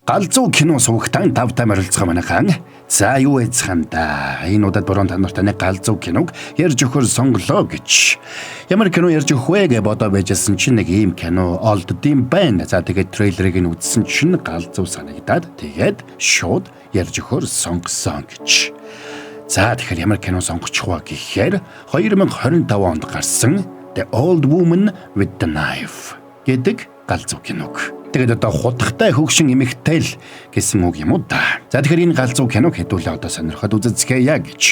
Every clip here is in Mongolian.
Галзуу кино сувагтан тавтай морилцгоо манайхан. За юу эцхэн да. Энэ удаад борон та нарт нэг галзуу киног ярьж өгөхөр сонголоо гэж. Ямар кино ярьж өгөх вэ гэж бодоо байжсэн чинь нэг ийм кино олддсон байна. За тэгээд трейлерыг нь үзсэн чинь галзуу санагдаад тэгээд шууд ярьж өгөхөр сонгосон гэж. За тэгэхээр ямар кино сонгочих вэ гэхээр 2025 онд гарсан The Old Woman with the Knife гэдэг галзуу киног. Тэгээд одоо худагтай хөгшин эмэгтэй л гэсэн үг юм уу да. За тэгэхээр энэ галзуу киног хэдүүлээ одоо сонирхоод үзэцгээе гэж.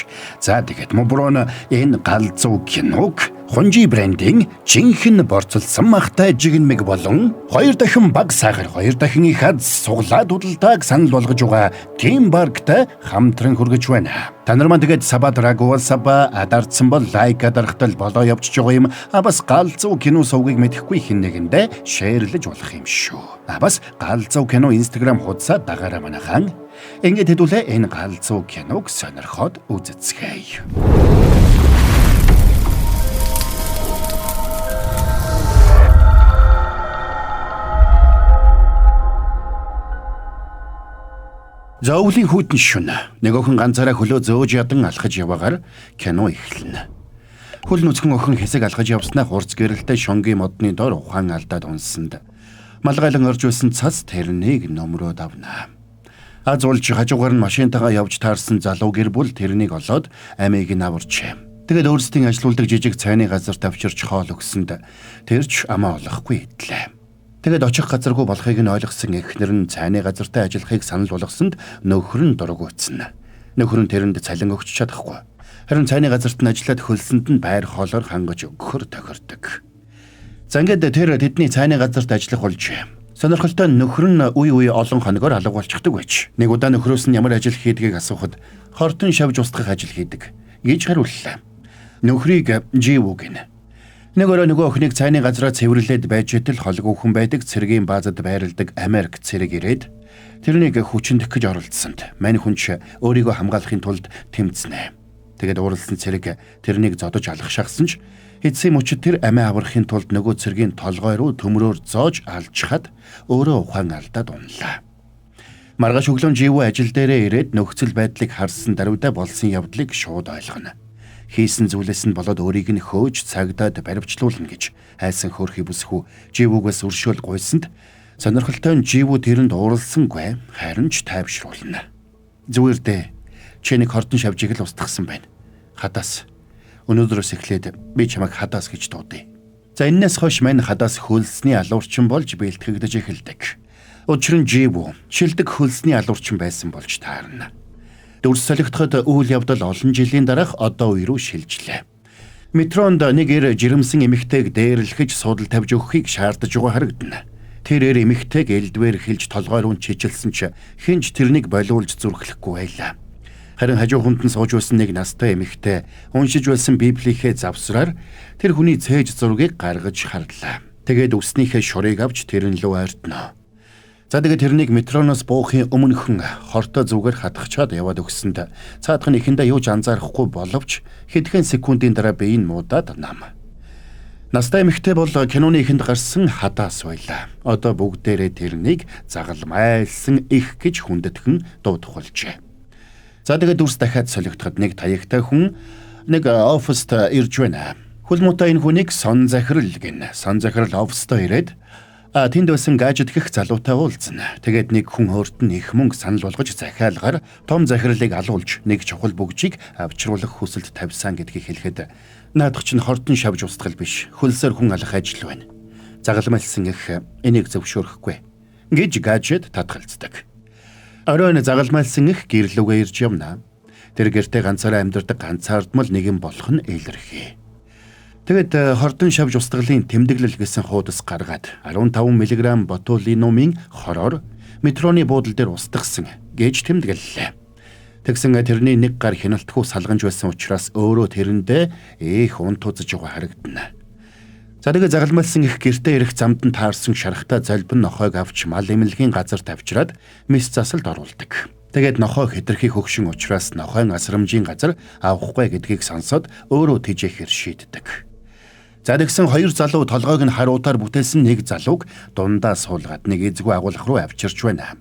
За тэгээд моброн энэ галзуу киног Хунжи брендийн жинхэнэ борцолсон махтай жигнэмэг болон хоёр дахин баг сахар, хоёр дахин их аз суглаад худалдааг санал болгож байгаа Team Bark-тай хамтран хүргэж байна. Та нар маань тэгээд саба драгуул саба адарцсан бол лайк адархтал болоо явчихж байгаа юм. А бас галзуу кино сувгийг мэдэхгүй хэн нэгэндээ шеэрлэж болох юм шүү. А бас галзуу кино Instagram хуудасаа дагаарай манайхан. Ингээд хэдүүлээ энэ галзуу киног сонирхоод үзэцгээе. Зовлын хүйтэн шөнө нэг охин ганцаараа хөлөө зөөж ядан алхаж яваагаар кино эхэлнэ. Хөл нүцгэн охин хэсэг алхаж явснаа хурц гэрэлтэй шонгийн модны дор ухаан алдаад унсанд малгайлан орж байсан цас тэрнийг нөмрөөд авна. Аз улж хажуугаар нь машинтайгаа явж таарсан залуу гэр бүл тэрнийг олоод амийг нь аварчээ. Тэгээд өөрсдийн ажилуулдаг жижиг цайны газарт авчирч хоол өгсөнд тэрч амаа олохгүй идлээ. Тэгээд очих газаргүй болохыг нь ойлгосон эхнэр нь цайны газартай ажиллахыг санал болгосонд нөхөр нь дургүйцэн. Нөхөр нь тэрэнд цалин өгч чадахгүй. Харин цайны газарт нь ажиллаад хөлсөнд нь байр хоолоор хангаж өгөхөр тохирдог. За ингээд тэр тэдний цайны газарт ажиллах болж сонирхолтой нөхөр нь үе үе олон хоногор алга болчихдог байж. Нэг удаа нөхрөөс нь ямар ажил хийдгийг асуухад хортон шавж устгах ажил хийдэг гэж хариуллаа. Нөхрийг Живүү гэнэ. Нэг өрөө нөгөө охиныг цайны газраа цэвэрлээд байж итэл холгүй хүн байдаг цэргийн баазад байрладаг Америк цэрэг ирээд тэрнийг хүчиндэх гэж оролдсонд мань хүн ч өөрийгөө хамгаалахын тулд тэмцэнэ. Тэгээд ууралсан цэрэг тэрнийг зодож алгашаахсан ч эцсийн мөчид тэр амиа аврахын тулд нөгөө цэргийн толгой руу төмрөөр зоож алжхад өөрөө ухаан алдаад унлаа. Маргааш өглөө Живүү ажил дээрээ ирээд нөхцөл байдлыг харсан даруйдаа болсон явдлыг шууд ойлгоно. Хийсэн зүйлээс нь болоод өөрийг нь хөөж цагдаад баривчлуулна гэж айсан хөөрхий бүсгүй Живүүгээс өршөөл гуйсанд сонирхолтой нь Живүү тэрэнд ууралсангүй харин ч тайвшруулна. Зүгээр дээ. Чи нэг хордон шавжийг л устгасан байна. Хадаас. Өнөөдрөөс эхлээд би чамайг хадаас гэж дуудъя. За энээс хойш мань хадаас хөлсний алуурчин болж бэлтгэгдэж эхэлдэг. Учир нь Живүү шилдэг хөлсний алуурчин байсан болж таарна. Дүрс солигдоход үйл явдал олон жилийн дараах одоо үе рүү шилжлээ. Метронд нэг эр жирэмсэн эмэгтэйг дээрлэхэж суудал тавьж өгөхийг шаардаж байгаа харагдана. Тэр эр эмэгтэйг элдвээр хэлж толгой руу чижилсэн ч хэн ч тэрнийг болиулж зүрхлэхгүй байлаа. Харин хажуу хүнд нь сууж байсан нэг настай эмэгтэй уншиж байсан библийнхээ завсраар тэр хүний цээж зургийг гаргаж харлаа. Тэгээд үснийхээ шурыг авч тэрэн лүү ойртно. За тэгээд тэрнийг метроноос буухын өмнөхөн хортой зүгээр хатгачаад яваад өгсөнд цаадах нь эхэндээ юу ч анзаарахгүй боловч хэдхэн секундын дараа бие нь муудаад нам. Настай эмэгтэй бол киноны эхэнд гарсан хадаас байлаа. Одоо бүгдээрээ тэрнийг загалмайлсан их гэж хүндэтгэн дуудах болжээ. За тэгээд дүрс дахиад солигдоход нэг таягтай хүн нэг оффист ирж байна. Хөл муутай энэ хүнийг сон захирал гэнэ. Сон захирал оффистоо ирээд тэнд байсан гаджет гэх залуутай уулзна. Тэгээд нэг хүн өөрт нь их мөнгө санал болгож захиалгаар том захирлыг алуулж нэг чухал бөгжийг авчруулах хүсэлт тавьсан гэдгийг хэлэхэд наадах чинь хордон шавж устгал биш. Хөлсөөр хүн алах ажил байна. Загалмайлсан их энийг зөвшөөрөхгүй гэж гаджет татгалздаг. Оройн загалмайлсан их гэрлүүгээ ирж явна. Тэр гэртээ ганцаараа амьдардаг ганцаардмал нэгэн болох нь илэрхий. Тэгээд хордон шавж устгалын тэмдэглэл гэсэн хуудас гаргаад 15 мг ботулинумын хороор метроны буудал дээр устгасан гэж тэмдэглэлээ. Тэгсэн тэрний нэг гар хяналтгүй салганж байсан учраас өөрөө тэрэндээ ээх унт узаж байгаа харагдана. За тэгээд загалмайлсан их гэртээ ирэх замд нь таарсан шарахтай золбин нохойг авч мал эмнэлгийн газар тавьчраад мис засалд оруулдаг. Тэгээд нохой хэтэрхий хөгшин учраас нохойн асрамжийн газар авахгүй гэдгийг сонсоод өөрөө тэжээхээр шийддэг. За тэгсэн хоёр залуу толгойг нь харуутаар бүтээсэн нэг залууг дундаа суулгаад нэг эзгүй агуулгах руу авчирч байна.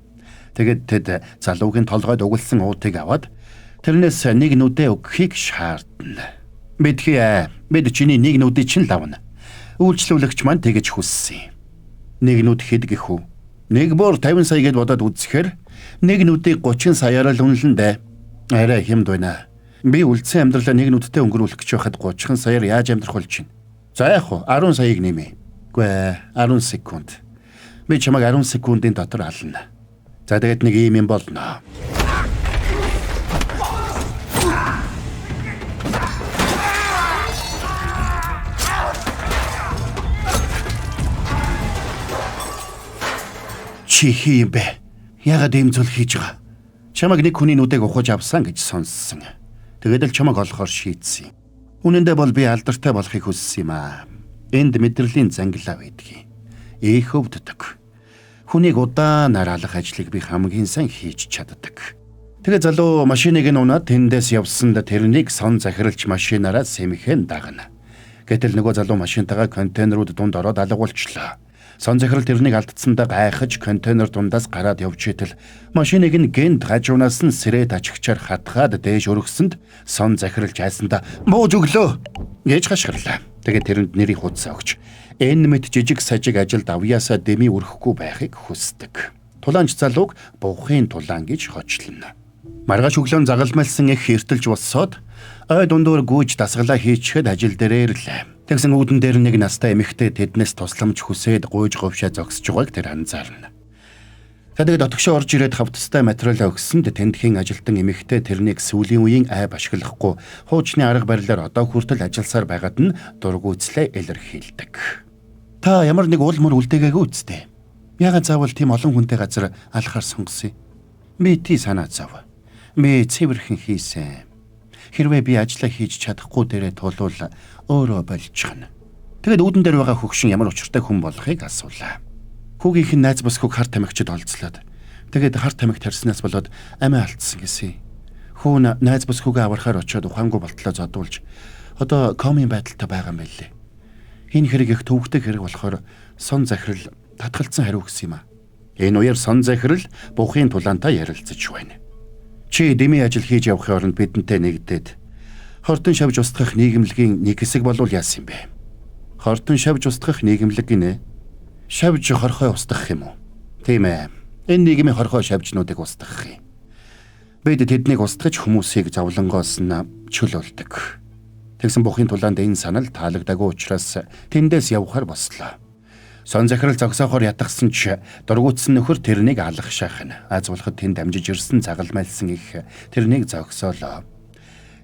Тэгээд тэд залуугийн толгойд угалсан уутыг аваад тэрнээс нэг нүдээ өгөхийг шаардна. Мэдхий бид чиний нэг нүдийг чинь лавна. Үйлчлүүлэгч маань тэгэж хүссэн. Нэг нүд хэд гэх үү? Нэг бор 50 сая гэд бодоод үзэхээр нэг нүдийг 30 саяар л үнэлэн дээ. Арай хямд байна. Би үлдсэн амьдралаа нэг нүдтэй өнгөрүүлэх гэж байхад 30 саяар яаж амьдрах болж байна? За яах вэ? 10 саяыг нэмье. Үгүй 10 секунд. Би чамайг 10 секундын дотор ална. За тэгээд нэг ийм юм болно. Чи хий юм бэ? Яагаад ийм зүйл хийж байгаа? Чамайг нэг хүний нүдийг ухаж авсан гэж сонссон. Тэгээд л чамайг олохоор шийдсэн. Үнэн дээр бол би алдартай болохыг хүссэн юм аа. Энд мэдрэлийн зангилаа байдгийг. Ээх өвддөг. Хүнийг удаанаар алах ажлыг би хамгийн сайн хийж чаддаг. Тэгээ залуу машиныг нь унаад тэндээс явсанд тэрнийг сон захиралч машинаараа сэмхэн дагна. Гэтэл нөгөө залуу машинтайгаа контейнерууд дунд ороод алга болчлоо. Сон захирал тэрнийг алдсандаа гайхаж контейнер дундаас гараад явж итэл машиныг нь гэнт хажуунаас нь сэрээд ачигчаар хатгаад дээш өргөсөнд сон захиралч айсандаа бууж өглөө гэж хашгирлаа. Тэгээд тэрэнд нэрийг хуудсаа өгч энэ мэт жижиг сажиг ажилд авьяасаа дэмий өрөхгүй байхыг хүсдэг. Тулаанч залууг бухын тулаан гэж хочлоно. Маргааш өглөө загалмайлсан их эртэлж босоод ой дундуур гүйж дасгалаа хийчихэд ажил дээрээ ирлээ. Тэгсэн үүдэн дээр нэг настай эмэгтэй тэднээс тусламж хүсээд гуйж говшаа зогсож байгааг тэр анзаарна. Тэгээд отогшоо орж ирээд хавтастай материалаа өгсөнд тэндхийн ажилтан эмэгтэй тэрнийг сүүлийн үеийн айб ашиглахгүй хуучны арга барилаар одоо хүртэл ажилласаар байгаад нь дургүйцлээ илэрхийлдэг. Та ямар нэг уул мөр үлдээгээгүй үсттэй. Яагаад заавал тийм олон хүнтэй газар алхахаар сонгосон юм? Би тий санаа зов. Би цэвэрхэн хийсэн. Хэрвээ би ажлаа хийж чадахгүй дээрээ тулвал өөрөө болчихно. Тэгээд үүдэн дээр байгаа хөгшин ямар учиртай хүн болохыг асуулаа. Хүүгийнх нь найз бус хүүг хар тамхичд олцлоод. Тэгээд хар тамхи тарьснаас болоод амиа алдсан гэсэн. Хүү нь найз бус хүүгээ аврахаар очиод ухаангүй болтлоо зодуулж одоо комын байдалтай байгаа юм байлээ. Энэ хэрэг их төвөгтэй хэрэг болохоор сон захирал татгалцсан хариу өгсөн юм а. Энэ үеэр сон захирал бухын тулаантай ярилцаж байна. Чи дэмий ажил хийж явахын оронд бидэнтэй нэгдээд хортон шавж устгах нийгэмлэгийн нэг хэсэг болвол яасан юм бэ? Хортон шавж устгах нийгэмлэг гинэ. Шавж хорхой устгах юм уу? Тийм ээ. Энэ нийгмийн хорхой шавжнуудыг устгах юм. Бид тэднийг устгаж хүмүүсийг зовлонгоос нь чөлөөлдөг. Тэгсэн бухын тулаанд энэ санал таалагдаагүй учраас тэндээс явхаар бослоо. Сон захирал зогсоохоор ятгсан ч дургуутсан нөхөр тэрнийг алах шахна. Аз болоход тэнд амжиж ирсэн загалмайлсан их тэрнийг зогсоолоо.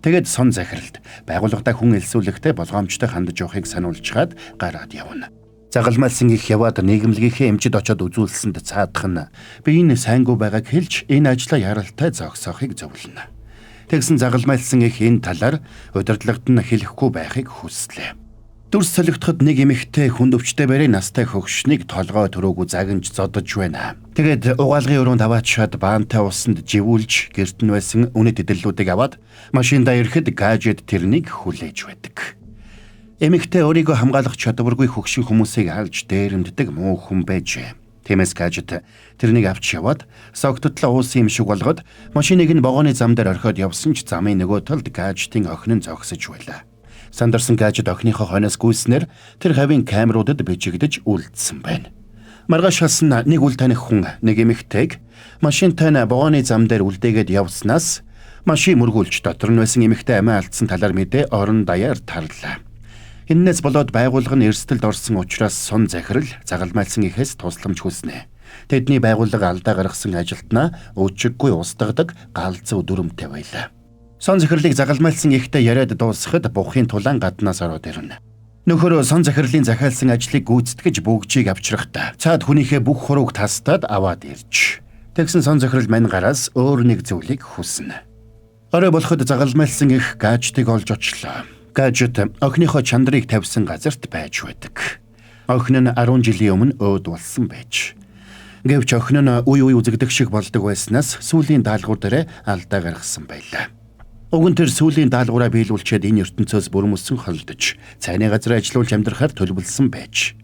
Тэгээд сон захиралд байгууллагадаа хүн элсүүлэхдээ болгоомжтой хандаж явахыг сануулчхаад гараад явна. Загалмайлсан их яваад нийгэмлэгийнхээ эмчид очиод үзүүлсэнд цаадах нь би энэ сайнгүй байгааг хэлж энэ ажлаа яралтай зогсоохыг зөвлөнө. Тэгсэн загалмайлсан их энэ талаар удирдлагад нь хэлэхгүй байхыг хүслээ. Дүрс солигдоход нэг эмэгтэй хүнд өвчтэй барай настай хөгшнийг толгой төрөөгүй загнаж зодож байна. Тэгээд угаалгын өрөөнд аваачаад баантай усанд живүүлж гэрт нь байсан үнэт эдлэлүүдийг аваад машиндаа ирэхэд гаджет тэрнийг хүлээж байдаг. Эмэгтэй өөрийгөө хамгаалах чадваргүй хөгшин хүмүүсийг алж дээрэмддэг муу хүн байжээ. Тиймээс гаджет тэрнийг авч яваад согтотлоо уусан юм шиг болгоод машиныг нь вагоны зам дээр орхиод явсан ч замын нөгөө талд гаджетын охин нь зогсож байлаа. Сандарсан гаджет охиныхоо хойноос гүйснээр тэр хавийн камеруудад бичигдэж үлдсэн байна. Маргааш хасан нэг үл таних хүн нэг эмэгтэйг машинтай нь вагоны зам дээр үлдээгээд явснаас машин мөргүүлж дотор нь байсан эмэгтэй амиа алдсан талаар мэдээ орон даяар тарлаа. Эннээс болоод байгууллага нь эрсдэлд орсон учраас сун захирал загалмайлсан ихээс тусламж хүснэ. Тэдний байгууллага алдаа гаргасан ажилтнаа өчиггүй устгадаг галзуу дүрмтэй байлаа. Сон захирлыг загалмайлсан ихтэй яриад дуусгахад бухын тулаан гаднаас ороод ирнэ. Нөхөр сон захирлын захиалсан ажлыг гүйцэтгэж бүгжийг авчрахтаа цаад хүнийхээ бүх хурууг тастаад аваад ирж. Тэгсэн сон захирал мань гараас өөр нэг зүйлийг хүснэ. Орой болоход загалмайлсан их гаджетыг олж очлоо. Гаджет охиныхоо чандрыг тавьсан газарт байж байдаг. Охин нь 10 жилийн өмнө өөд болсон байж. Гэвч охин нь үе үе үзэгдэх шиг болдог байснаас сүүлийн даалгавар дээрээ алдаа гаргасан байлаа. Уг нь тэр сүүлийн даалгавраа биелүүлчихэд энэ ертөнцөөс бүрмөсөн холдож, цайны газар ажиллуулж амьдрахаар төлөвлөсөн байж.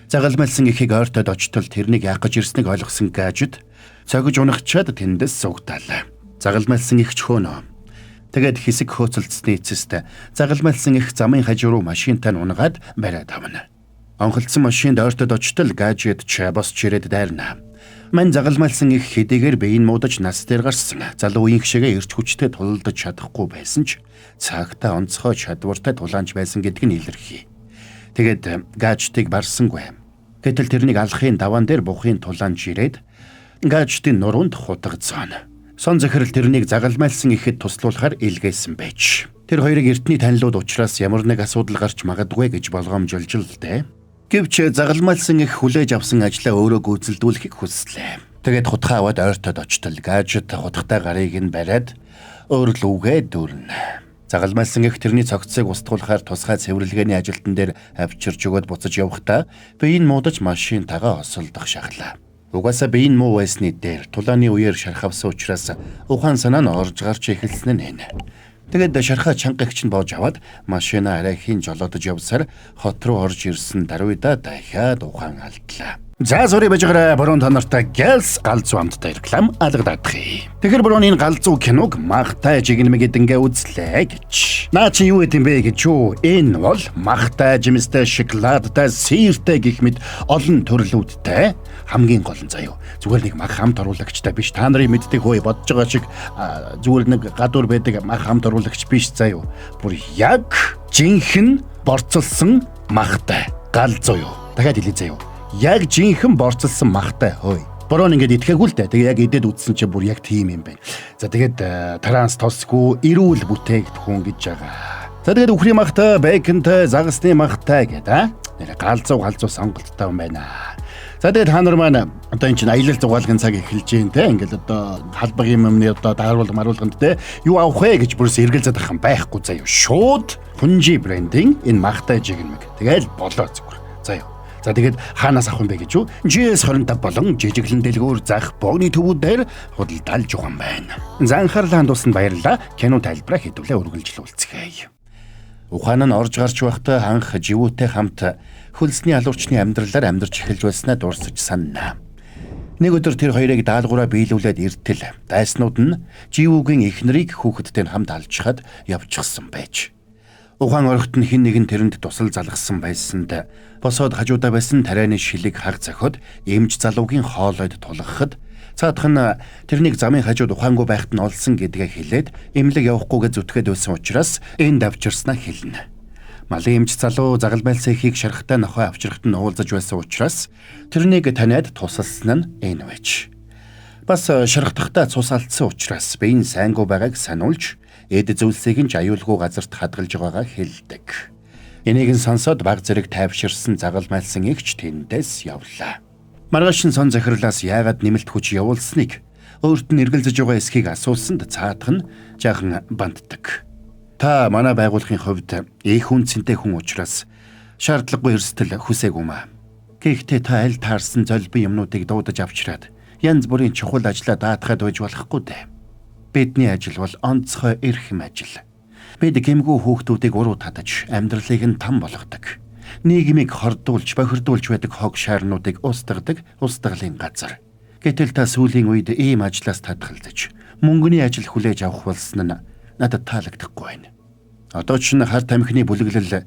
Загалмайлсан ихийг ойртоод очтол тэрнийг яах гэж ирснийг ойлгосон гаджет Цогж унахчаад тэндээс сугтаалаа. Загалмайлсан их ч хөөнө. Тэгээд хэсэг хөөцөлдсөний эцэст загалмайлсан их замын хажуу руу машинтай унгаад бариад авна. Онхолдсон машинд ойртод очтол гаджет ч босч ирээд дайрна. Мань загалмайлсан их хэдийгээр биеийн муудаж нас дээр гарсан. Залуу үеийн шигээ эрч хүчтэй тулалдаж чадахгүй байсан ч цагтаа онцгой чадвартай тулаанч байсан гэдг нь илэрхий. Тэгээд гаджетыг барсангүй. Гэтэл тэрнийг алахын даваан дээр бухын тулаанч ирээд гаджетын нуруунд хутгацсан. Сон захирал тэрнийг загалмайлсан ихэд туслуулахар илгээсэн байж. Тэр хоёрыг эртний танилуд учраас ямар нэг асуудал гарч магадгүй гэж болгоомжилж л дээ. Гэвч загалмайлсан их хүлээж авсан ажлаа өөрөө гүйцэлдүүлэхийг хүслээ. Тэгээд хутгаа аваад ойртоод очтол гаджет хутгатай гарыг нь бариад өөр лүгээ дүүрнэ. Загалмайлсан их тэрний цогцсыг устгуулахаар тусгай цэвэрлэгээний ажилтан дээр авчирч өгөөд буцаж явахдаа биеийн муудаж машин тагаа осолдох шахлаа. Угаасаа биеийн муу байсны дээр тулааны үеэр шархавсан учраас ухаан санаа нь орж гарч эхэлсэн нь энэ. Тэгээд шархаа чанга эгч нь боож аваад машина арайхийн жолоодож явсаар хот руу орж ирсэн даруйда дахиад ухаан алдлаа. За sorry бажгараа борон та нартай Гялс галзуу амттай реклам алгадах. Тэгэхээр борон энэ галзуу киног махтай жигнэмэг гэдэнгээ үзлээ гэж. Наа чи юу гэдэм бэ гэж юу? Энэ бол махтай, жимстэй, шоколадтай, сийртэй гэх мэт олон төрлүүдтэй хамгийн гол нь заяо. Зүгээр нэг мах хамт оруулагчтай биш. Та нарын мэддэг хөөе бодож байгаа шиг зүгээр нэг гадуур байдаг мах хамт оруулагч биш заяо. Бүр яг жинхэнэ борцолсон махтай галзуу юу. Дахиад хэлье заяо. Яг жинхэнэ борцолсон махтай хөөе. Борон ингээд итгэхээгүй л дээ. Тэгээ яг идэд үтсэн чинь бүр яг тийм юм байна. За тэгээд транс тосгүй эрүүл бүтээгдэхүүн гэж байгаа. За тэгээд үхрийн махтай, бейконтэй, загасны махтай гэдэг нэр галзуу галзуу сонголттой юм байна. За тэгээд та нар маань одоо эн чинь аялал зугаалгын цаг эхэлж байна те. Ингээд одоо халбаг юм юмны одоо дааруулга маруулганд те юу авах вэ гэж бүрс эргэлзээд ах юм байхгүй заяа. Шууд Хүнжи брендинг энэ махтай жигнэмэг. Тэгэл болоо зүгээр. Заяа. За тэгээд хаанаас авах юм бэ гэж юу? GS25 болон жижиглэн дэлгүүр зах богны төвүүд дээр худалдаалж байгаа юм байна. За анхаарлаа хандуулсанд баярлалаа. Кино тайлбараа хэдүүлээ үргэлжлүүлцгээе. Ухаан нь орж гарч байхдаа анх живүүтэй хамт хөлсний алуурчны амьдралаар амьдарч эхэлж байснаа дурсаж санана. Нэг өдөр тэр хоёрыг даалгавраа биелүүлээд эртэл дайснууд нь живүүгийн эхнэрийг хүүхэдтэй хамт алжихад явчихсан байж. Ухаан орохт нь хэн нэгэн тэрэнд тусал залгасан байсанд босоод хажуудаа байсан тарианы шилэг хаг зохиод эмч залуугийн хоолойд тулгахад цаадах нь тэрнийг замын хажууд ухаангүй байхад нь олсон гэдгээ хэлээд эмнэлэг явахгүйгээ зүтгээд байсан учраас энд авчирснаа хэлнэ. Малын эмч залуу загалмайлсан эхийг шархтай нохой авчрахт нь уулзаж байсан учраас тэрнийг таниад тусалсан нь энэ байж. Бас шархтахтаа цус алдсан учраас биеийн сайнгүй байгааг сануулж эд зүйлсийг нь ч аюулгүй газарт хадгалж байгаагаа хэлдэг. Энийг нь сонсоод баг зэрэг тайвширсан загалмайлсан эгч тэндээс явлаа. Маргааш нь сон захирлаас яагаад нэмэлт хүч явуулсныг өөрт нь эргэлзэж байгаа эсхийг асуусанд цаадах нь жаахан бантдаг. Та манай байгууллагын хувьд их үнцэнтэй хүн учраас шаардлагагүй эрсдэл хүсээгүй маа. Гэхдээ та аль таарсан золбин юмнуудыг дуудаж авчираад янз бүрийн чухал ажлаа даатгаад байж болохгүй дээ. Бидний ажил бол онцгой эрхэм ажил. Бид гэмгүй хүүхдүүдийг уруу татаж амьдралыг нь там болгодог. Нийгмийг хордуулж, бохирдуулж байдаг хог шаарнуудыг устгадаг устгалын газар. Гэтэл та сүүлийн үед ийм ажлаас татгалзаж, мөнгөний ажил хүлээж авах болсон нь надад таалагдахгүй байна. Одоо ч н хар тамхины бүлэглэл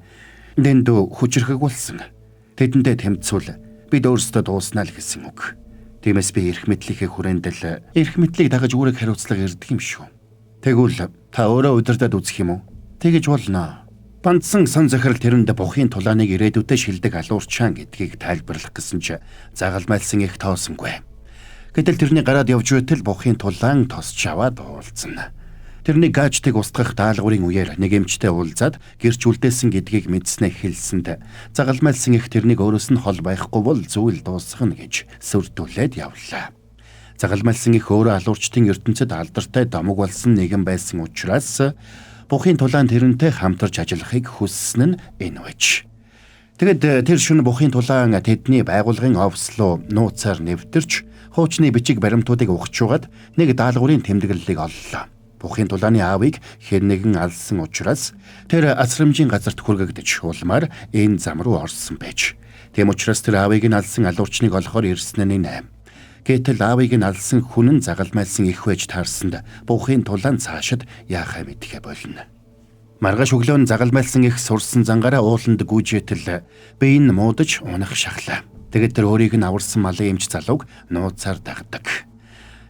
дэндүү хүчрхэг болсон. Тэдэндээ тэмцвэл бид өөрсдөө дууснаа л гэсэн үг. Тиймээс би эрх мэдлийнхээ хүрээнд л эрх мэдлийг дагаж үүрэг хариуцлага ирдэг юм шүү. Тэгвэл та өөрөө удирдаад үзэх юм уу? Тэгэж болно. Бандсан сон захирал тэрэнд бухын тулааныг ирээдүйдээ шилдэг алуурчаан гэдгийг тайлбарлах гэсэн ч загалмайлсан их тоосонгүй. Гэтэл тэрний гараад явж байтал бухын тулаан тосч аваад уулзна. Тэрний гаджетыг устгах даалгаврын үеэр нэг эмчтэй уулзаад гэрч үлдээсэн гэдгийг мэдснээ хэлсэнд загалмайлсан их тэрнийг өөрөөс нь хол байхгүй бол зүйл дуусгана гэж сүрдүүлээд явлаа. Загалмайлсан их өөрөө алуурчдын ертөнцид алдартай домог болсон нэгэн байсан учраас бухын тулаан тэрнтэй хамтарч ажиллахыг хүссэн нь энэ байж. Тэгэд тэр шөнө бухын тулаан тэдний байгууллагын офис руу нууцаар нэвтэрч хуучны бичиг баримтуудыг ухаж нэг даалгаврын тэмдэглэлийг оллоо. Бухын тулааны аавыг хэн нэгэн алсан учраас тэр асрамжийн газарт хүргэгдэж улмаар энэ зам руу орсон байж. Тийм учраас тэр аавыг нь алсан алуурчныг олохоор ирсэн нь нэ. Гэтэл аавыг нь алсан хүн нь загалмайлсан их байж таарсанд Бухын тулаан цаашид яахаа мэдэхэ болно. Маргааш өглөө нь загалмайлсан их сурсан зангаараа ууланд гүйжээтэл бие нь муудаж унах шахлаа. Тэгээд тэр өөрийг нь аварсан малын эмч залууг нууцаар дагдаг.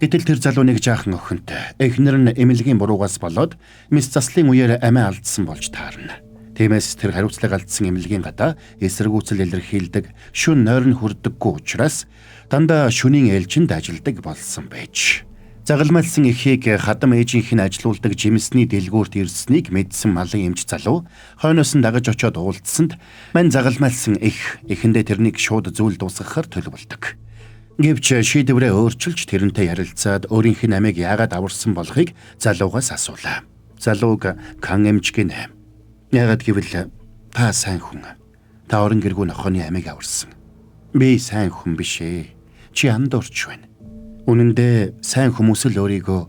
Гэтэл тэр залуу нэг жаахан охинтой. Эхнэр нь эмнэлгийн буруугаас болоод мэс заслын үеэр амиа алдсан болж таарна. Тиймээс тэр хариуцлага алдсан эмнэлгийн гадаа эсэргүүцэл илэрхийлдэг, шүн нойрон хүрдэггүй учраас дандаа шүнийн ээлжинд ажилдаг болсон байж. Загалмайлсан эхийг хадам ээжийнх нь ажилуулдаг жимсний дэлгүүрт ирснийг мэдсэн малын эмч залуу хойноос нь дагаж очиод уулзсанд мань загалмайлсан эх эхэндээ тэрнийг шууд зүйл дуусгахаар төлөвлөдөг. Гэвч шийдвэрээ өөрчилж тэрнтэй ярилцаад өөрийнх нь амийг яагаад аварсан болохыг залуугаас асуулаа. Залууг Кан эмч гинэ. Яагаад гэвэл та сайн хүн. Та орон гэргүй нохооны амийг аварсан. Би сайн хүн биш ээ. Чи андуурч байна. Үнэн дээр сайн хүмүүс л өөрийгөө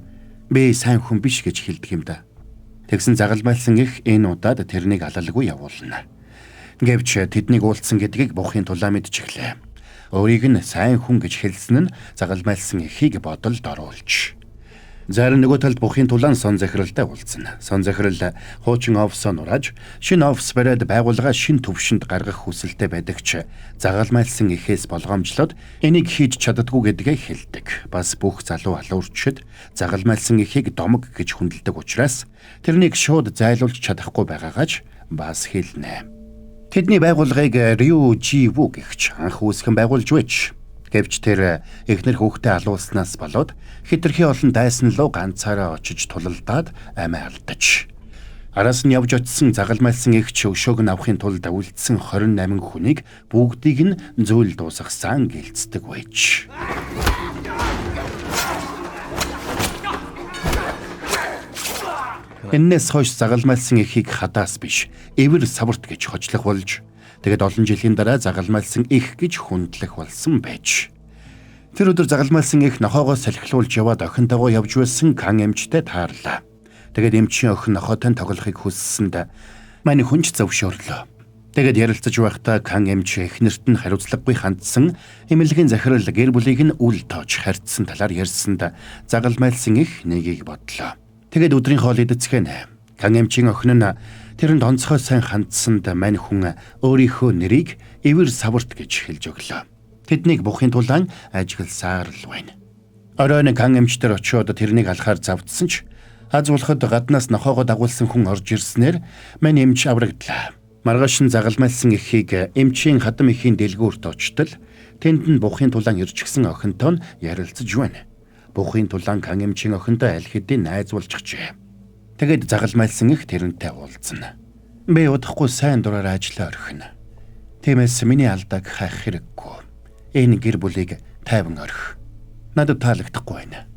би сайн хүн биш гэж хэлдэг юм да. Тэгсэн загалмайлсан их энэ удаад тэрнийг алалгүй явуулна. Гэвч тэднийг уулзсан гэдгийг Бухын тулаа мэдчихлээ. Өөрийг нь сайн хүн гэж хэлсэн нь загалмайлсан эхийг бодолд оруулж. Зарим нөгөө талд Бухын тулаан сон захиралтай уулзсан. Сон захирал хуучин офисоо нурааж, шинэ офис бариад байгууллага шинэ түвшинд гаргах хүсэлтэй байдаг ч загалмайлсан эхээс болгоомжлоод энийг хийж чаддаггүй гэдгээ хэлдэг. Бас бүх залуу алуурчид загалмайлсан эхийг домог гэж хүндэлдэг учраас тэрнийг шууд зайлуулж чадахгүй байгаагач бас хэлнэ. Тэдний байгууллагыг Рю Жи Ву гэгч анх үүсгэн байгуулж байж. Гэвч тэр эхнэр хүүхдээ алуулснаас болоод хэтэрхий олон дайсан руу ганцаараа очиж тулалдаад амиа алдаж. Араас нь явж очисон загалмайлсан эгч өшөөг нь авахын тулд үлдсэн 28 хүнийг бүгдийг нь зүйл дуусгасан гэлцдэг байж. Эннээс хойш загалмайлсан эхийг хадаас биш, эвэр саварт гэж хожлох болж, тэгээд олон жилийн дараа загалмайлсан эх гэж хүндлэх болсон байж. Тэр өдөр загалмайлсан эх нохоогоо салхилуулж яваад охинтойгоо явж байсан Кан эмчтэй таарлаа. Тэгээд эмчийн охин нохоотой тоглохыг хүссэнд мань хүнч зөвшөөрлөө. Тэгээд ярилцаж байхдаа Кан эмч эхнэрт нь хариуцлагагүй хандсан эмнэлгийн захирал гэр бүлийг нь үл тоож харьцсан талаар ярьсанд загалмайлсан эх нэгийг бодлоо. Тэгээд өдрийн хоол идэцгэнэ. Кан эмчийн охин нь тэрэнд онцгой сайн хандсанд мань хүн өөрийнхөө нэрийг эвэр саварт гэж хэлж өглөө. Тэднийг Бухын тулаан ажигласаар л байна. Оройн Кан эмч дээр очиод тэрнийг алхаар завдсан ч аз болоход гаднаас нохоогоо дагуулсан хүн орж ирснээр мань эмч аврагдлаа. Маргааш нь загалмайлсан эхийг эмчийн хадам эхийн дэлгүүрт очтол тэнд нь Бухын тулаан ирчихсэн охинтой нь ярилцаж байна. Бухын тулаан Кан эмчийн охинтой аль хэдийн найзуулчихжээ. Тэгээд загалмайлсан их тэрнтэй уулзна. Би удахгүй сайн дураараа ажлаа орхино. Тиймээс миний алдааг хайх хэрэггүй. Энэ гэр бүлийг тайван орхи. Надад таалагдахгүй байна.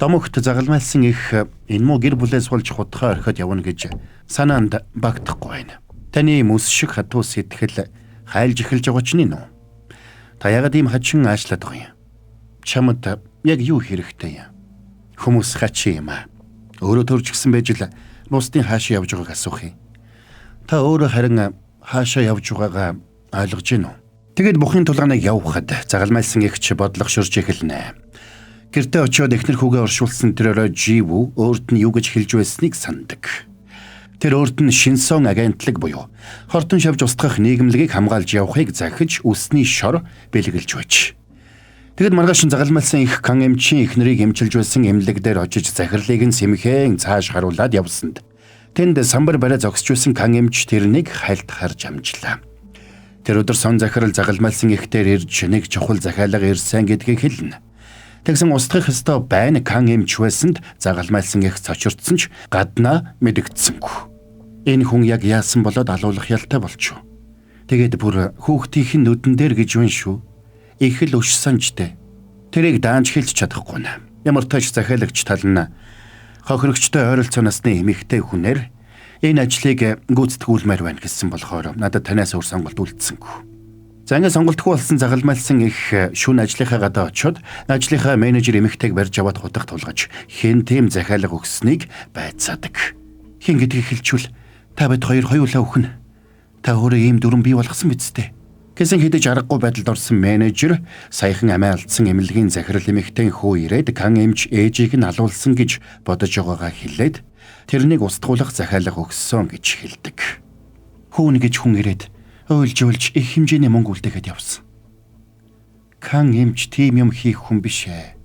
Домогт загалмайлсан их энэ муу гэр бүлээс болж хутгаа орхиод явна гэж санаанд багтахгүй байна. Таны мөс шиг хатуу сэтгэл хайлж эхэлж байгаа ч нэ үү? Та яагаад ийм хачин аашлаад байгаа юм? Чамд яг юу хэрэгтэй юм? Хүмүүс хачин юм аа. Өөрөө төрж гисэн байж л бусдын хаашаа явж байгааг асуух юм. Та өөрөө харин хаашаа явж байгаагаа ойлгож гин үү? Тэгэд Бухын тулгааныг явахад загалмайлсан эгч бодлого шүрж эхэлнэ. Гэртээ очиод эхнэр хүүгээ оршуулсан тэр орой Живү өөрт нь юу гэж хэлж байсныг сандаг. Тэр өөрт нь шинсон агентлаг буюу хортон шавж устгах нийгэмлэгийг хамгаалж явахыг захиж үсний шор бэлгэлж байж. Тэгэд маргааш загалмайлсан их Кан эмчийн эхнэрийг эмчилж байсан эмнэлэг дээр очиж захирлыг нь сэмхэн цааш харуулад явсанд тэнд самбар бариа зогсож байсан Кан эмч тэрнийг хальт харж амжлаа. Тэр өдөр сон захирал загалмайлсан ихтер ирж нэг чухал захиалга ирсэн гэдгийг хэлнэ. Тэгсэн устгах ёстой байна Кан эмч байсанд загалмайлсан их цочирдсан ч гаднаа мэдэгдсэнгүй. Энэ хүн яг яасан болоод алуулах ялтай болчих. Тэгээд бүр хүүхдийнх нь нүдэн дээр гэж байна шүү. Их л өшсөн ч дээ. Тэрийг даанч хэлж чадахгүй нэ. Ямар тач захиалагч тал нь хохирогчтой ойролцоо насны эмэгтэй хүнээр энэ ажлыг гүйцэтгүүлмээр байна гэсэн болохоор надад танаас өөр сонголт үлдсэнгүй. За ингээд сонголтгүй болсон загалмайлсан их шүн ажлынхаа гадаа очиод ажлынхаа менежер эмэгтэйг барьж аваад хутга тулгаж хэн тийм захиалга өгснийг байцаадаг. Хэн гэдгийг хэлчихвэл та бид хоёр хоёулаа үхэн. Та өөрөө ийм дүрм бий болгосон биз дээ. Гэсэн хэдий ч аргагүй байдалд орсон менежер саяхан амиа алдсан эмнэлгийн захирал эмэгтэй хүү ирээд Кан эмч ээжийг нь алуулсан гэж бодож байгаагаа хэлээд тэрнийг устгуулах захиалга өгсөн гэж хэлдэг. Хүүн гэж хүн ирээд уйлж уйлж их хэмжээний мөнгө үлдээгээд явсан. Кан эмч тийм юм хийх хүн биш ээ.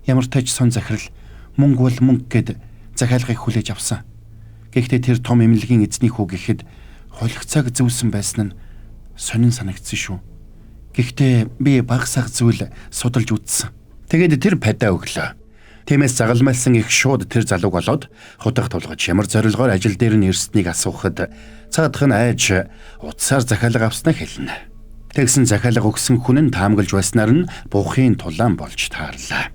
Ямар тач сон захирал мөнгө бол мөнгө гэд захиалгыг хүлээж авсан. Гэхдээ тэр том эмнэлгийн эзний хүү гэхэд холигцааг зүүсэн байсан нь сонин санагдсан шүү. Гэхдээ би баг саг зүйл судалж үзсэн. Тэгээд тэр падаа өглөө. Тиймээс загалмайлсан их шууд тэр залууг олоод хутга тулгаж ямар зорилгоор ажил дээр нь ирснийг асуухад цаадах нь айж утсаар захиалга авснаа хэлнэ. Тэгсэн захиалга өгсөн хүн нь таамаглаж байснаар нь бухын тулаан болж таарлаа.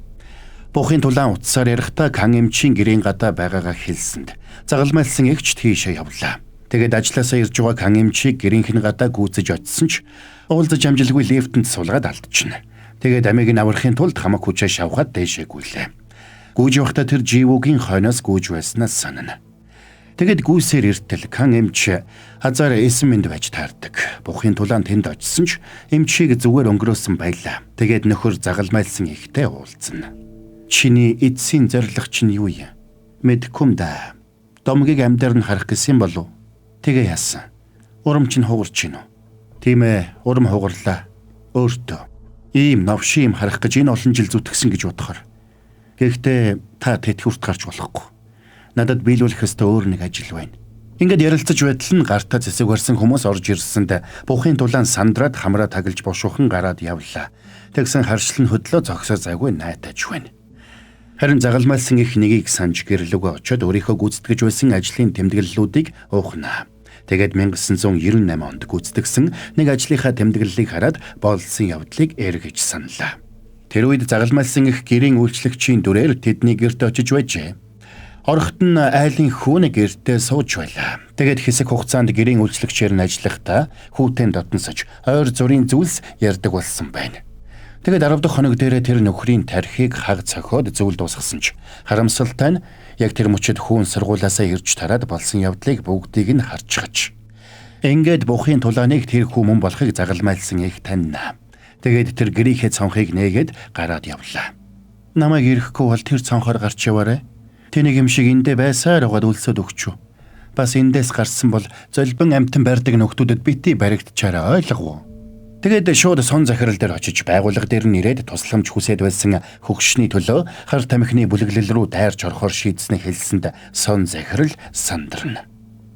Бухын тулаан утсаар ярихдаа Кан эмчийн гэрийн гадаа байгаагаа хэлсэнд загалмайлсан эгч тийшээ явлаа. Тэгээд ажлаасаа ирж байгаа Кан эмчийг гэрийнх нь гадаа гүйцэж очисон ч уулзаж амжилгүй лифтэнд сулгаад алдчихна. Тэгээд амийг нь аврахын тулд хамаг хүчээ шавхаад дээшээ гүйлээ. Гүйж явахдаа тэр Живүгийн хойноос гүйж байснаас санана. Тэгэд гүйсээр иртэл Кан эмч азар эсэн мэнд байж таардаг. Бухын тулаан тэнд очисон ч эмчийг зүгээр өнгөрөөсөн байлаа. Тэгээд нөхөр загалмайлсан ихтэй уулзна. Чиний эцсийн зорилго чинь юу юм? Мэдэхгүй юм да. Домгийг амьдаар нь харах гэсэн болов? Тэгээ яасан? Урам чинь хугарч гин үү? Тийм ээ, урам хугарлаа. Өөртөө ийм новшин юм харах гэж энэ олон жил зүтгэсэн гэж бодохоор. Гэхдээ та тэтгэврт гарч болохгүй. Надад биелүүлэх ёстой өөр нэг ажил байна. Ингээд ярилцаж байтал нь гартаа зэсэг барьсан хүмүүс орж ирсэнд бухын тулаан сандраад хамраа таглаж бошуухан гараад явлаа. Тэгсэн харшил нь хөдлөө зогсоо зайгүй найтаж байна. Харин загалмайлсан их нэгийг санж гэрлүүгөө очиод өөрийнхөө гүйцэтгэж байсан ажлын тэмдэглэлүүдийг уухнаа. Тэгээд 1998 онд гүйцэтгэсэн нэг ажлынхаа тэмдэглэлийг хараад болсон явдлыг эргэж саналаа. Тэр үед загалмайлсан их гэрийн үйлчлэгчийн дүрээр тэдний гэрт очиж байжээ. Орохт нь айлын хүүн гэртээ сууж байлаа. Тэгээд хэсэг хугацаанд гэрийн үйлчлэгчээр нь ажиллахдаа хүүтэй дотносож ойр зургийн зүйлс ярьдаг болсон байна. Тэгээд 10 дахь хоног дээрээ тэр нөхрийн тархийг хаг цохиод зүйл дуусгасан ч харамсалтай нь яг тэр мөчид хүүн сургуулиасаа ирж тараад болсон явдлыг бүгдийг нь харчихаж. Ингээд бухын тулааныг тэр хүү мөн болохыг загалмайлсан их таньна. Тэгээд тэр гэрийнхээ цонхыг нээгээд гараад явлаа. Намайг ирэхгүй бол тэр цонхоор гарч яваарай. Тэнийг юм шиг эндээ байсаар байгаад өлсөд өгчүү. Бас эндээс гарсан бол золбон амтан барьдаг нөхдүүдэд бити баригдчаарай ойлгов уу? Тэгээд шууд сон захирал дээр очиж байгууллага дээр нь ирээд тусламж хүсээд байсан хөгшний төлөө хар тамхины бүлэглэл рүү дайрч орохоор шийдсэний хэлсэнд сон захирал сандарна.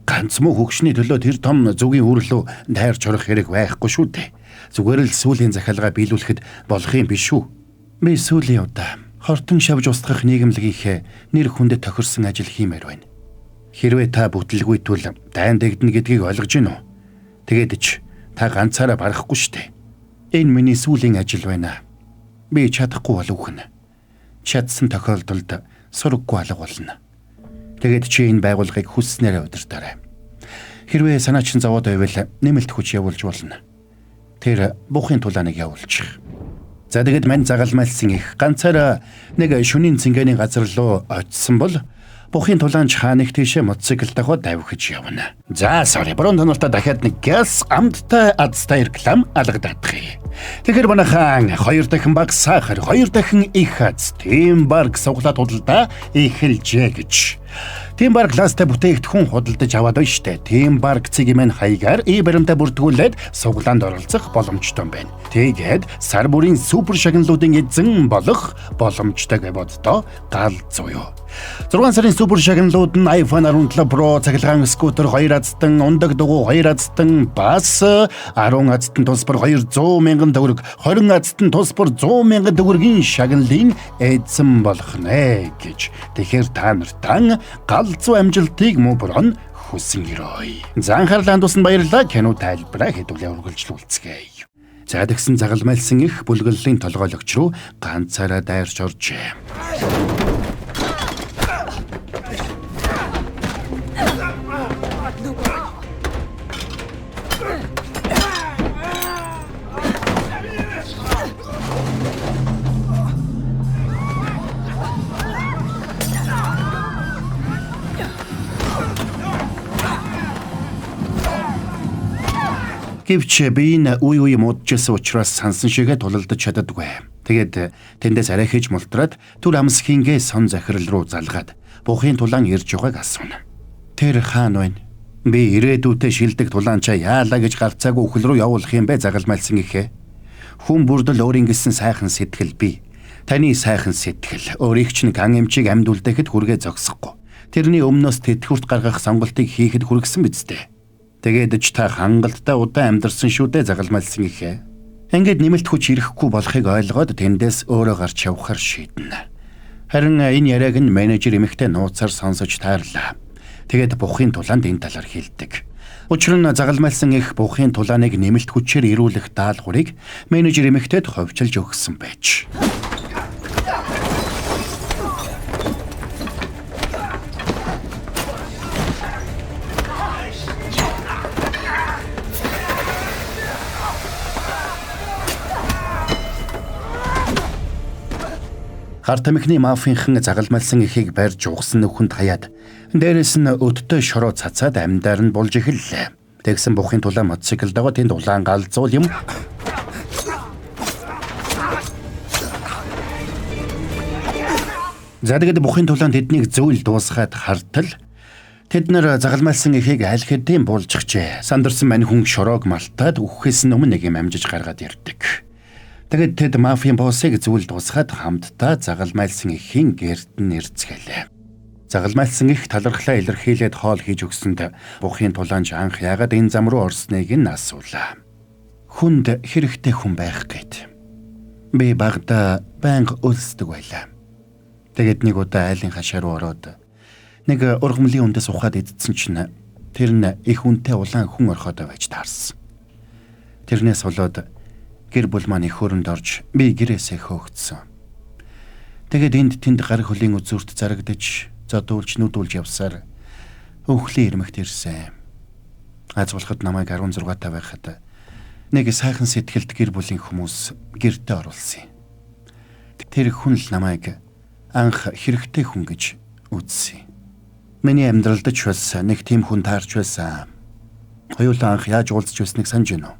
Ганц муу хөгшний төлөө тэр том зүгийн үрлөө дайрч орох хэрэг байхгүй шүү дээ. Зүгээр л сүүлийн захиалгаа биелүүлэхэд болох юм биш үү? Би сүүлийн удаа хортон шавж устгах нийгэмлэгийнхээ нэр хүндэд тохирсон ажил хиймээр байна. Хэрвээ та бүтлгүй тул дайн дэгдэнэ гэдгийг ойлгож гин үү? Тэгээд ч та ганцаараа барахгүй шүү дээ. Энэ миний сүүлийн ажил байна. Би чадахгүй бол үхэн. Чадсан тохиолдолд сураггүй алга болно. Тэгээд чи энэ байгууллагыг хүсснээрээ удирдаарай. Хэрвээ санаа чинь зовоод байвал нэмэлт хүч явуулж болно. Тэр бухын тулааныг явуулчих. За тэгээд мань загалмайлсан их ганцаараа нэг шөнийн цэнгэний газар руу очисон бол бухын тулаанч хааныг тийшээ мотоцикл дагуу давхиж явна. За sorry, буруу тонолтой дахиад нэг гяс амттай азтай реклам алгадах. Тэгэхээр манайхан 2 дахин баг сахар, 2 дахин их аз, тийм баг суглаад худалдаа эхэлжээ гэж. Тийм баг класстай бүтээгдэхүүн худалдаж аваад байна штэ. Тийм баг цэгийн хаягаар и баримтаа бүртгүүлээд суглаанд оролцох боломжтой юм байна. Тэгээд сар бүрийн супер шагналуудын эзэн болох боломжтой боддоо гал зуё. 6 сарын супер шагналууд нь iPhone 17 Pro, цахилгаан скутер 2 азтан, ундаг дугуй 2 азтан, бас 10 азтан тус бүр 200 мянган төгрөг, 20 азтан тус бүр 100 мянган төгрөгийн шагналын эзэн болох нэ гэж. Тэгэхээр та нартаа галзуу амжилтыг мөн хүсэн өрөөе. За анхаарлаа хандуулсанд баярлалаа. Кино тайлбараа хэдүүлээ үргэлжлүүлцгээе. За тэгсэн загалмайлсан их бүлэглэлийн толгойлогч руу ганцаараа дайрч оржээ. Гэвч би энэ үе үе муудчихсан учраас сансан шигээ тулалдаж чаддаггүй. Тэгээд тэндээс арай хийж мултраад түр амсхингээ сон захирал руу залгаад бухын тулаан ирж байгааг асууна. Тэр хаана байна? Би ирээдүйдээ шилдэг тулаанчаа яалаа гэж гарцаагүй үхэл рүү явуулах юм бэ загалмайлсан ихээ. Хүн бүрдэл өөрийн гэсэн сайхан сэтгэл бий. Таны сайхан сэтгэл өөрийг чинь ган эмчийг амьд үлдээхэд хүргээ зогсохгүй. Тэрний өмнөөс тэтгэврт гаргах сонголтыг хийхэд хүргэсэн биз дээ. Тэгээд ч та хангалттай удаан амьдарсан шүү дээ загалмайлсан ихээ. Ингээд нэмэлт хүч ирэхгүй болохыг ойлгоод тэндээс өөрөө гарч явахар шийднэ. Харин энэ яриаг нь менежер эмэгтэй нууцаар сонсож таарлаа. Тэгээд бухын тулаанд энэ талаар хэлдэг. Учир нь загалмайлсан их бухын тулааныг нэмэлт хүчээр ирүүлэх даалгаврыг менежер эмэгтэйд ховчилж өгсөн байж. Хар тамхины мафийнхан загалмайлсан эхийг барьж угсан нөхөнд хаяад дээрээс нь өдтэй шороо цацаад амьдаар нь булж эхэллээ. Тэгсэн бухын тулаан мотоциклдоо тэнд улаан галзуул юм. За тэгээд бухын тулаан тэднийг зөвл дуусгаад хартал тэд нар загалмайлсан эхийг аль хэдийн булжчихжээ. Сандарсан мань хүн шороог малтаад үхэхээс өмнө нэг юм амжиж гаргаад ирдэг. Тэгээд тэд мафийн боссыг зүйл дуусгаад хамтдаа загалмайлсан эхийн гэрт нь ирцгэлээ. Загалмайлсан их талархлаа илэрхийлээд хоол хийж өгсөнд бухын тулаанч анх яагаад энэ зам руу орсныг нь асуулаа. Хүнд хэрэгтэй хүн байх гээд. Би багада байнга өлсдөг байлаа. Тэгээд нэг удаа айлын хашаа руу ороод нэг ургамлын үндэс ухаад идсэн чинь тэр нь их үнэтэй улаан хүн орхиод байж таарсан. Тэрнээс болоод гэр бүл маань их хөрөнд орж би гэрээсээ хөөгдсөн. Тэгээд энд тэнд гар хөлийн үзүүрт зарагдаж, зодуулж, нүдүүлж явсаар өвхлийн ирмэгт ирсэн. Аз болоход намайг 16 та байхад нэг сайхан сэтгэлд гэр бүлийн хүмүүс гэртээ оруулсан. Тэр хүн л намайг анх хэрэгтэй хүн гэж үзсэн. Миний амьдралд ч бас нэг тийм хүн таарч байсан. Хоёулаа анх яаж уулзч байсныг санаж байна уу?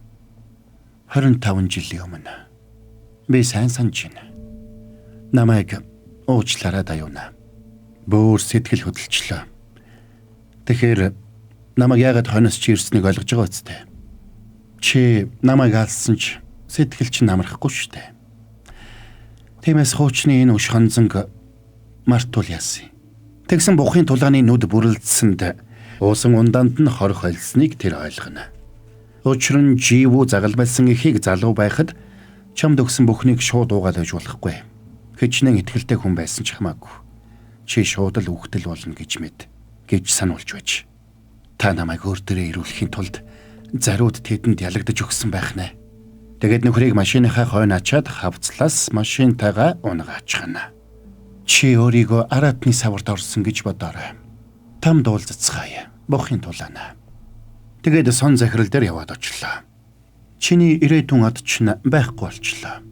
25 жилийн өмнө. Би сайн санаж байна. Намайг уучлаарай даюуна. Бөөр сэтгэл хөдлөлчлөө. Тэгэхээр намайг яагаад хойноос чи ирснийг ойлгож байгаа үстэй. Чи намайг алсан ч сэтгэл чинь амрахгүй шүү дээ. Тиймээс хуучны энэ өш хонзонг мартуул яасан. Тэгсэн бухын тулааны нүд бүрэлдсэнд уусан ундаанд нь хорх холсныг тэр ойлгоно. Учир нь живүү загалмайлсан эхийг залуу байхад чамд өгсөн бүхнийг шууд уугаад байж болохгүй. Хичнээн итгэлтэй хүн байсан ч хамаагүй. Чи шууд л үхтэл болно гэж мэд гэж сануулж байж. Та намайг өөр дээрээ ирүүлэхийн тулд зариуд тэдэнд ялагдаж өгсөн байх нэ. Тэгээд нөхрийг машиныхаа хойно ачаад хавцлаас машинтайгаа унгаачихна. Чи өөрийгөө аратны саварт орсон гэж бодоорой. Тамд уулзцгаая. Бохын тулаана. Тэгээд сон захирал дээр яваад очлоо. Чиний ирээдүйн од чинь байхгүй болчлоо.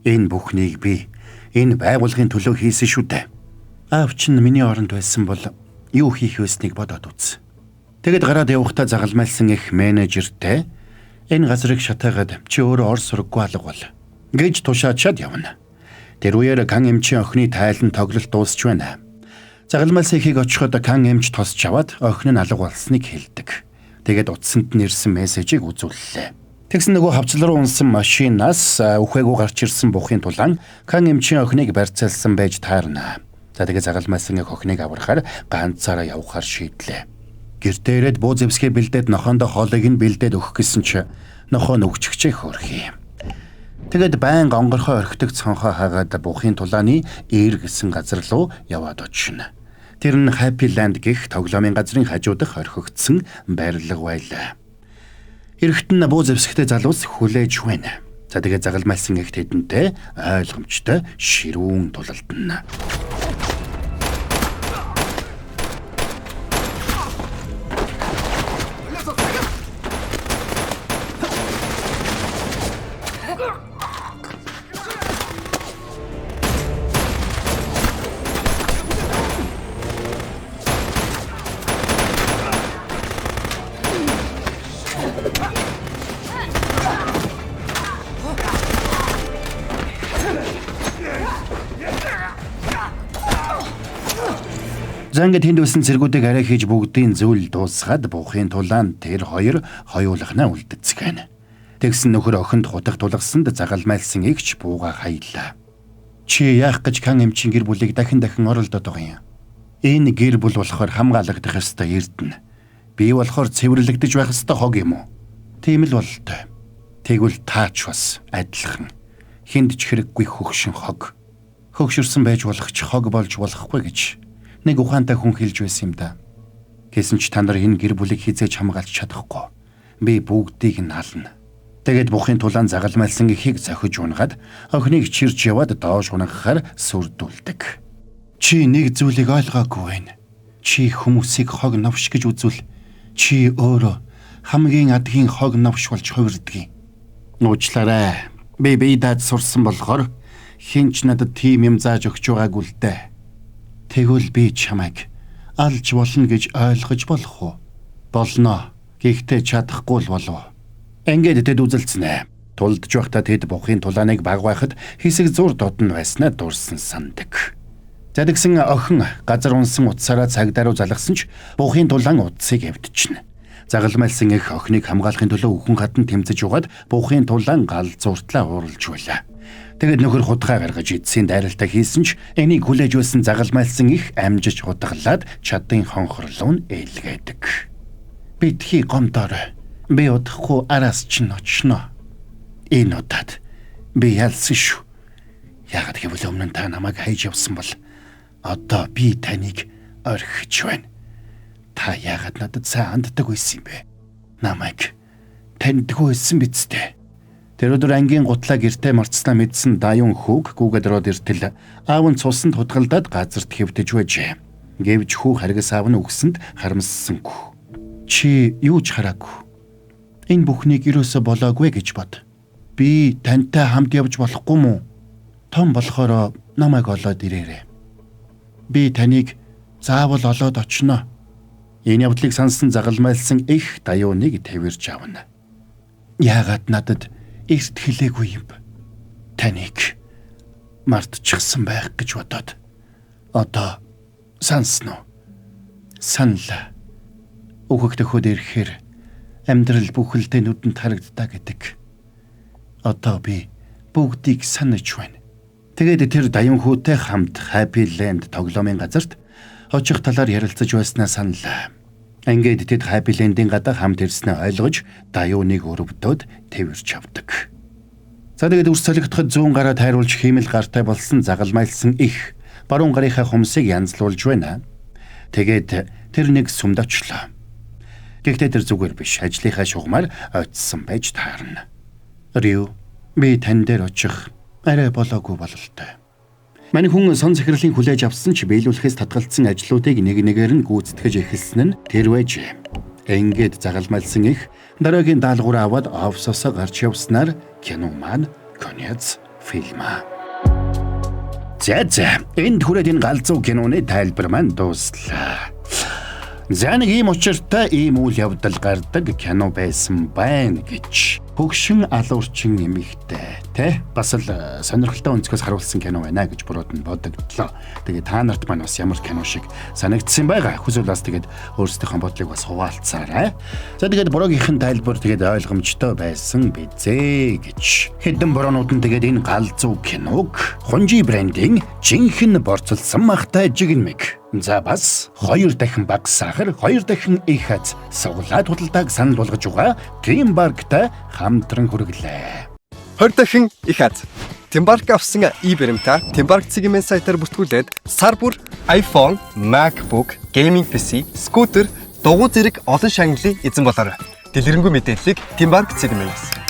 Энэ бүхнийг би энэ байгууллагын төлөө хийсэн шүү дээ. Аав чинь миний оронд байсан бол юу хийх вэснийг бодоод үз. Тэгэд гараад явахдаа загалмайлсан их менежертэй энэ газрыг шатаагаад чи өөрөө ор сурггүй алга бол гэж тушаачаад явна. Тэр үеэр Кан эмчийн охины тайлан тоглолт дуусч байна. Загалмайлсан эхийг очиход Кан эмч тосч аваад охин нь алга болсныг хэлдэг. Тэгээд утсанд нь ирсэн мессежийг үзүүллээ. Тэгсэн нөгөө хавцал руу унсан машинаас үхээгүй гарч ирсэн бухын тулаан Кан эмчийн охиныг барьцаалсан байж таарна. За тэгээд загалмайлсан охиныг аврахаар ганцаараа явахаар шийдлээ. Гэртээ ирээд буу зэвсгээ бэлдээд нохоондоо хоолыг нь бэлдээд өгөх гэсэн чи нохоо нүгчгчээ хөөрхий. Тэгээд байнга онгорхой орхидог цонхоо хагаад бухын тулааны ээр гэсэн газар руу яваад очино. Тэр нь Happy Land гэх тоглоомын газрын хажуудах орхигдсон барилга байлаа. Эрэгт нь буу зэвсэгтэй залуус хүлээж байна. За тэгээд загалмайлсан их тэдэнтэй ойлгомжтой ширүүн тулалдана. За ингээд тэнд байсан цэргүүдийг арай хийж бүгдийн зүйл дуусгаад буухын тулаан тэр хоёр хоёулахнаа үлдэцгээнэ. Тэгсэн нөхөр охинд хутаг тулгасанд загалмайлсан игч бууга хаялаа. Чи яах гэж кан эмчийн гэр бүлийг дахин дахин оролдоод байгаа юм? Энэ гэр бүл болохоор хамгаалагдах ёстой эрдэнэ. Би болохоор цэвэрлэгдэж байх ёстой хог юм уу? Тийм л бололтой. Тэгвэл таач бас адилхан. Хүнд ч хэрэггүй хөгшин хог. Хөгшөрсөн байж болох ч хог болж болохгүй гэж нэг ухаантай хүн хэлж байсан юм да. Гэсэн ч та нар энэ гэр бүлийг хизээж хамгаалж чадахгүй. Би бүгдийг нь ална. Тэгээд бухын тулаан загалмайлсан ихийг зохиж унгаад охиныг чирч яваад доош унахаар сүрдүүлдэг. Чи нэг зүйлийг ойлгоогүй байна. Чи хүмүүсийг хог новш гэж үзвэл чи өөрөө хамгийн адгийн хог новш болж хувирдгийг. Уучлаарай. Би бие дааж сурсан болохоор хэн ч надад тийм юм зааж өгч байгаагүй л дээ. Тэгвэл би чамайг алж болно гэж ойлгож болох уу? Болно. Гэхдээ чадахгүй л болов. Ингээд тэд үзэлцэнэ. Тулдж байхдаа тэд бухын тулааныг баг байхад хэсэг зур додно байснаа дурсан сандаг. За тэгсэн охин газар унсан утсаараа цагдаа руу залгасан ч бухын тулаан утсыг эвдчихнэ. Загалмайлсан их охиныг хамгаалахын төлөө үхэн хатан тэмцэж угаад бухын тулаан гал зуртлаа ууралж байлаа. Тэгээд нөхөр хутгаа гаргаж эдсийн дайралтаа хийсэн ч энийг хүлээж байсан загалмайлсан их амжиж хутгалаад чадын хонхорлоо нь ээлгээдэг. Битгий гомдоор би удахгүй араас чинь очно. Энэ удаад би ялсан шүү. Яагаад гэвэл өмнө нь та намайг хайж явсан бол одоо би таныг орхиж байна. Та яагаад надад сайн ханддаг байсан юм бэ? Намайг таньдгүй байсан биз дээ. Тэр өдөр ангийн гутлаа гэртээ марцснаа мэдсэн даюун хүүг гүгэд роод иртэл аав нь цусанд хутгалдаад газарт хэвтэж байжээ. Гэвч хүү харгас аав нь үгсэнд харамссангүй. Чи юу ч хараагүй. Энэ бүхнийг ерөөсө болоогүй гэж бод. Би тантай хамт явж болохгүй мүү? Том болохоор намайг олоод ирээрэй. Би таныг заавал олоод очно. Энэ явдлыг сансан загалмайлсан их даюуныг тавирч авна. Яагаад надад эрт хэлээгүй юм бэ? Таныг мартчихсан байх гэж бодоод одоо сансан уу? Саналаа. Өөхөх төхөд ирэхээр амьдрал бүхэлдээ нүдэнд харагддаа гэдэг. Одоо би бүгдийг санаж байна. Тэгээд тэр даюун хүүтэй хамт Happy Land тоглоомын газарт очих талаар ярилцаж байснаа саналаа. Ингээд тэд Happy Land-ийн гадаа хамт ирснээ ойлгож даюуныг өрөвдөөд тэвэрч авдаг. За тэгээд үрс солигдоход зүүн гараа тайруулж хиймэл гартай болсон загалмайлсан их баруун гарынхаа хумсыг янзлуулж байна. Тэгээд тэр нэг сүмд очлоо. Гэхдээ тэр зүгээр биш, ажлынхаа шугамар очсон байж таарна. Риу, би тань дээр очих арай болоогүй бололтой. Мань хүн сон захирлын хүлээж авсан ч биелүүлэхээс татгалцсан ажлуудыг нэг нэгээр нь гүйцэтгэж эхэлсэн нь тэр байжээ. Ингээд загалмайлсан их дараагийн даалгавраа аваад офисосоо гарч явснаар кино маань конец фильма. За энд хүрээд энэ галзуу киноны тайлбар маань дууслаа. За нэг ийм учиртай ийм үйл явдал гардаг кино байсан байна гэж. Хөгшин алуурчин эмэгтэй тэ бас л сонирхолтой өнцгөөс харуулсан кино байна гэж бурууд нь бодогдлоо. Тэгээ та нарт маань бас ямар кино шиг санагдсан байгаа. Хүсвэл бас тэгээд өөрсдийнхөө бодлыг бас хуваалцаарай. За тэгээд буруугийнхэн тайлбар тэгээд ойлгомжтой байсан бизээ гэж. Хэдэн буруунууд нь тэгээд энэ галзуу киног Хунжи брендийн жинхэнэ борцолсон махтай жигнэмэг. За бас 2 дахин бага сахар, 2 дахин их аз суглаад худалдааг санал болгож байгаа Team Bark-тай хамтран хүргэлээ. 20 дахин их аз. Tymbark авсан e-баримтаа Tymbark цэгийн сайтаар бүртгүүлээд сар бүр iPhone, MacBook, gaming PC, скутер, дугуй зэрэг олон шагналын эзэн болоорой. Дэлгэрэнгүй мэдээллийг Tymbark цэгмээс.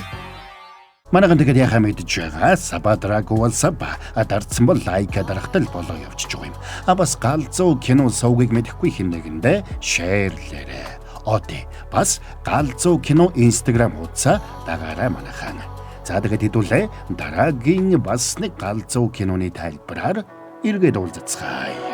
Манайхан тэгээд яхаа мэдж байгаа сабадраагүй бол саба дарцсан бол лайк дарахтал болоо явчихж байгаа юм. А бас галзуу кино сувгийг мэдэхгүй хэн нэгэндээ шеэрлээрэй. Оти бас галзуу кино Instagram хуудасаа дагаарай манайхан. За тэгээд хэдүүлээ дараагийн бас нэг галзуу киноны тайлбараар эргээд уулзацгаая.